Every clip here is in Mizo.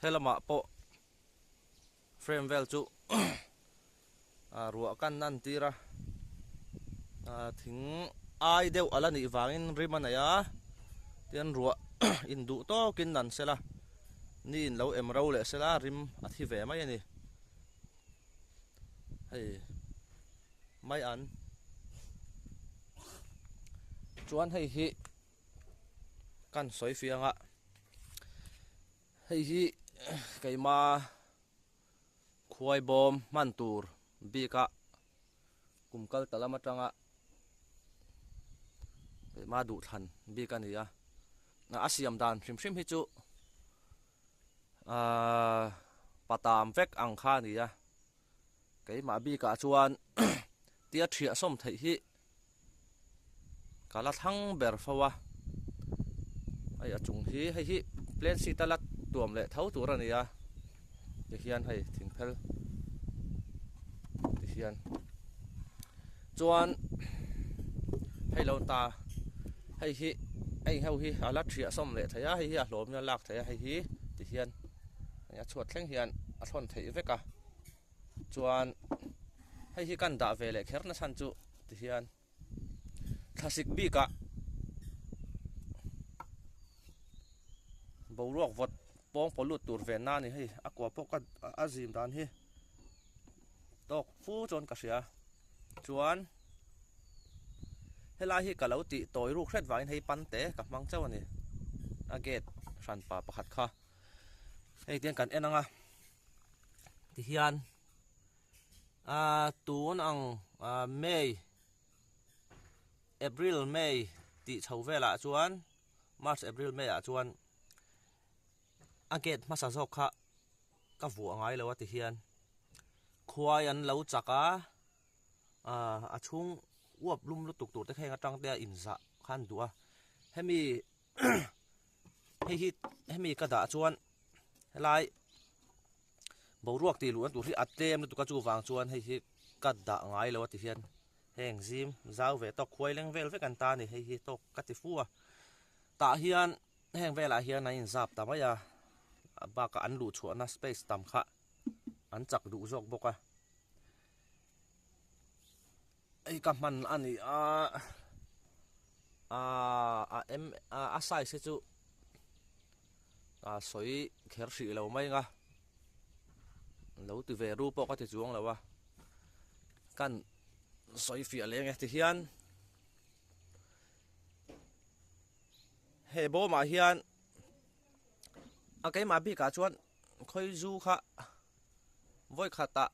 Helamah pawh frame vel chu ruah kan nan tir a, thing ai deuh a la nih vangin rim a nei a, tian ruah induh tawkin nan sela ni in lo em ro leh sela rim a thi ve mai a ni. Hei mai an chuan hei hi kan sawi fiang a. Hei hi keima khuai bawm hman tur bika kum kal ta lam atanga keima duhthlan bik a ni a, a siam dan hrim hrim hi chu ahh patam vek ang kha a ni a. Keimah bikah chuan tia thiah sawm theih hi ka la thlang ber fo a, hei a chung hi hei hi plane sheet a la tuam leh tho tur a ni a tihian hei thing phel tihian chuan hei lo ta hei hi hei ho hi a la thiah sawm leh thei a hei hi a hlawm in a lak theih a hei hi tihian. A chhuat thleng hian a thlawn theih vek a chuan hei hi kan dah ve leh kher na chhan chu tihian thlasik bikah boruak vawt pawng paw lut tur ven na a ni hei a kua pawh ka a zim dan hi tawk fu chuan ka hria chuan helai hi ka lo tih tawi ruk hret vangin hei pan te ka hmang chauh a ni a gate hranpa pakhat kha. Hei tiang kan en ang a tihian ah tun ang ah May April May tih chho velah chuan March April May ah chuan a gate hmasa zawk kha ka vuah ngai lo a tihian khuai an lo chak a ah a chhung uap lum lutuk tur te kha heng atang te a inzah kha an duh a hemi. Hei hi hemi ka dah chuan helai boruak tih luh na tur hi a tlem lutuk a chuvang chuan hei hi ka dah ngai lo a ti hian heng zim zau ve tawk khuai leng vel vek an ta a ni hei hi tawk ka ti fu a tah hian heng velah hian an inzap ta mai a bakah an luh chhuahna space tam kha an chak duh zawk bawk a. Hei ka hman a ni a aaa a em a size hi chu a sawi kher hrih lo mai ang a lo ti ve ru pawh ka ti chuang lo a kan sawi fiah leng e tihian he bawmah hian a keimah bikah chuan khawi zu kha vawi khatah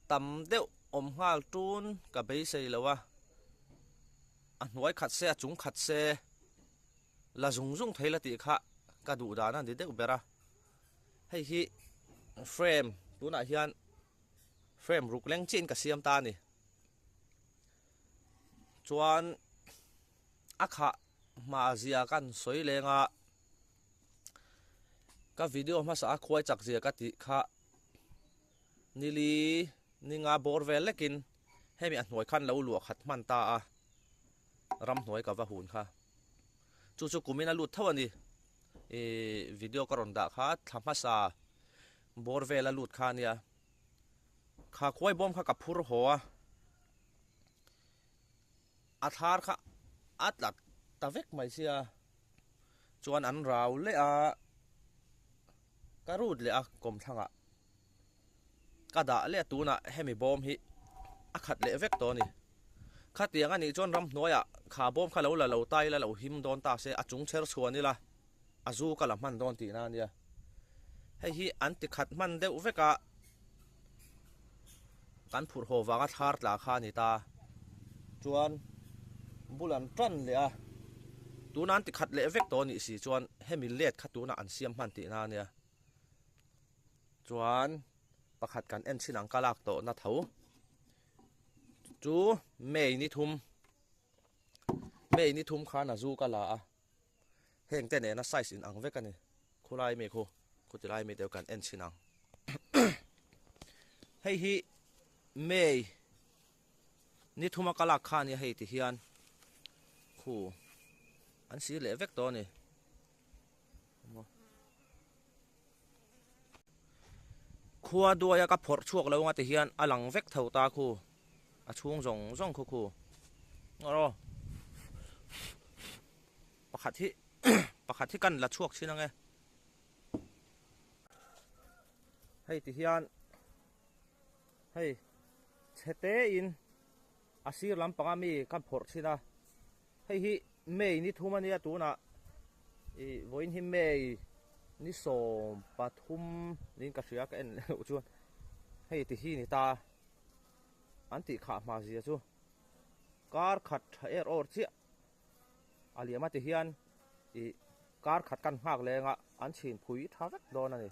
tam deuh awm nghal tun ka beisei lo a, a hnuai khat se a chung khat se la zung zung thei la tih kha ka duh dan a ni deuh ber a, hei hi frame tunah hian frame ruk leng chiahin ka siam ta a ni chuan a khah hma zia kan sawi leng a. Ka video hmasa a khuai chak zia ka tih kha nili ninga bawr vel lekin hemi a hnuai khan lo luah khat hman ta a ramhnuai ka va hun kha chu chu kumin a lut tho a ni ih video ka rawn dah kha thla hmasa bawr vel a lut kha a nia kha khuai bawm kha ka phur haw a a thlar kha a tla ta vek mai sia. Chuan an rau leh a, ka rut leh a kawmthlangah ka dah leh a tunah hemi bawm hi a khat leh vek tawh a ni. Khatiang a nih chuan ramhnuaiah kha bawm kha lo la lo ta ila lo him dawn ta se a chung chher chhuan ila a zu ka la hman dawn tihna a nia. Hei hi an ti khat hman deuh vek a, kan phurh haw vanga thlar tla kha a ni ta. Chuan bul an tan leh a, tuna an ti khat leh vek tawh a nih si chuan hemi let kha tunah an siam hman tihna a nia. Chuan pakhat kan en chin ang ka lak tawhna tho chu May ni thum, May ni thum khan a zu ka la a. Heng te nena size in ang vek a ni. Khulai mi khu, khuti lai mi deuh kan en chhin ang. Hei hi May ni thuma ka lak kha a nia hei ti hian khu an sir leh vek tawh a ni. Khua duaia ka phawrh chhuak lo anga ti hian a lang vek tho ta khu, a chhung zawng zawng khu khu. Aw pakhat hi pakhat hi kan la chhuak thin ange. Hei ti hian hei chhe te in a sir lampanga mi ka phawrh thin a, hei hi May ni thum ania tunah ih vawiin hi May ni 13 niin ka hria ka en leh loh chuan hei ti hi ni ta an tih khah hma zia chu kar khat tha er awr chiah a liam a ti hian ih kar khat kan nghak leng a an chhin phui tha vek dawn a ni.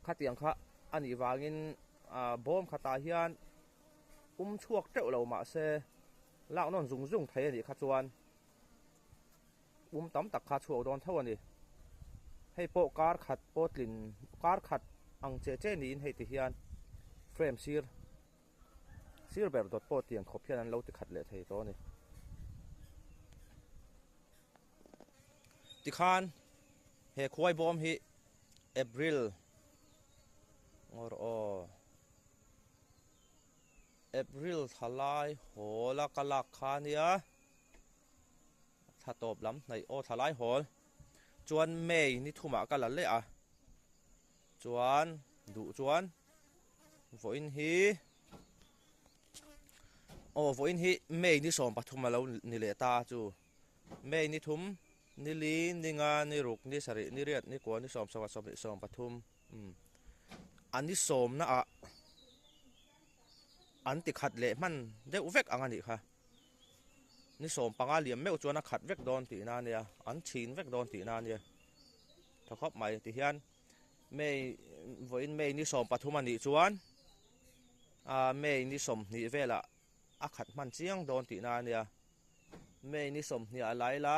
Khatiang kha a nih vangin bawm khatah hian um chhuak teuh lo mah se lak nawn zung zung thei a nih kha chuan um tam tak kha chhuak dawn tho a ni. Hei pawh kar khat pawh tlin kar khat ang che che niin hei ti hian frame sir sir ber dawt pawh tiang khawp hian an lo ti khat leh thei tawh a ni. Tikhan he khuai bawm hi April ngawr aw April thla lai hawl a ka lak kha nia thla tawp lam hnaih aw thla lai hawl chuan May ni thumah ka la leh a chuan duh chuan vawiin hi aw vawiin hi May ni 13 a lo ni leh ta chu. May ni thum, ni li, ni nga, ni ruk, ni sarih, ni riat, ni kua, ni sawm, sawmkhat, sawmhnih, 13 umm a ni sawmna ah an ti khat leh hman deuh vek ang a nih kha. Ni 15 liam meuh chuan a khat vek dawn tihna a nia, an chhin vek dawn tihna a nia. Tha khawp mai tihian May vawiin May ni 13 a nih chuan ah May ni 20 velah a khat hman chiang dawn tihna a nia. May ni 20 a lai la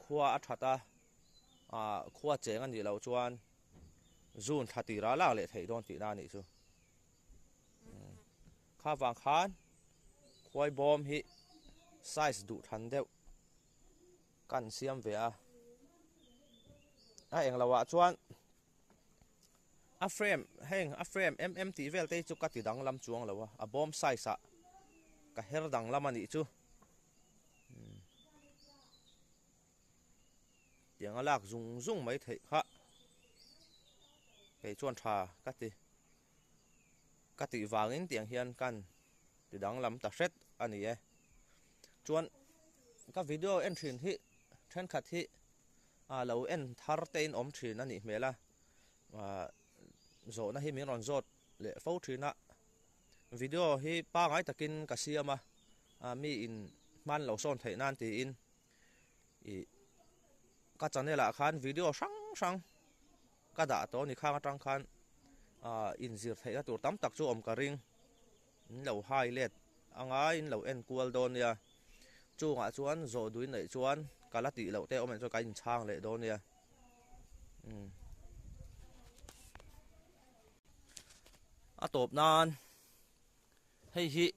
khua a that a, ah khua cheng a nih loh chuan June thla tirah a lak leh theih dawn tihna a nih chu. Kha vang khan khuai bawm hi size duh than deuh kan siam ve a, a englo ah chuan A frame heng a frame em em tih vel te hi chu ka ti danglam chuang lo a, a bawm size ah ka her danglam a nih chu. Tiang a lak zung zung mai theih kha kei chuan tha ka ti ka tih vangin tiang hian kan ti danglam ta hret a ni e. Chuan ka video en thin hi thenkhat hi a lo en thar te in awm thin a nih hmel a ah zawhna hi min rawn zawt leh fo thin a video hi pangai takin ka siam a ah mi in hman lo sawn theih nan tiin ih ka channel ah khan video hrang hrang ka dah tawh a ni khang atang khan ah inzir theihna tur tam tak chu awm ka ring. In lo hai let anga in lo en kual dawn nia chungah chuan zawh duin neih chuan ka la tih loh te awm en chuan ka inchhang leh dawn nia umm a tawp nan hei hi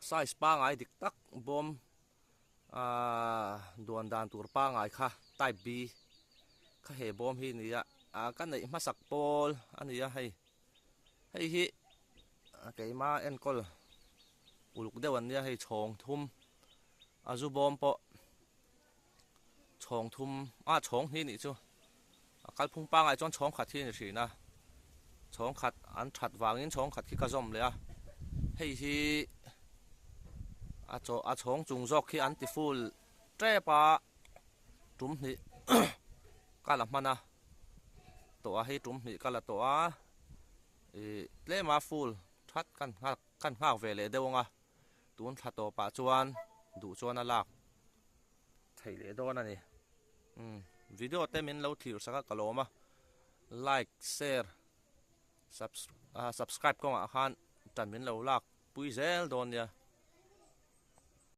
size pangai dik tak bawm Aaa duan dan tur pangai kha type B kha he bawm hi nia a ka neih hmasak pawl a ni a hei hei hi keima enkawl uluk deuh an nia hei chhawng thum a zu bawm pawh chhawng thum a chhawng hnih nih chu a kalphung pangai chuan chhawng khat hi a ni thin a chhawng khat an that vangin chhawng khat khi ka zawm leh a hei hi a chaw a chhawng chung zawk khi an ti full tep a tum hnih ka la hman a tawh a hei tum hnih ka la tawh a ih tlem a full that kan nghak kan nghak ve leh deuh ang a tun thla tawpah chuan duh chuan a lak theih leh dawn a ni umm video te min lo thlir sak a ka lawm a like share subscribe kawngah khan tan min lo lak pui zel dawn nia.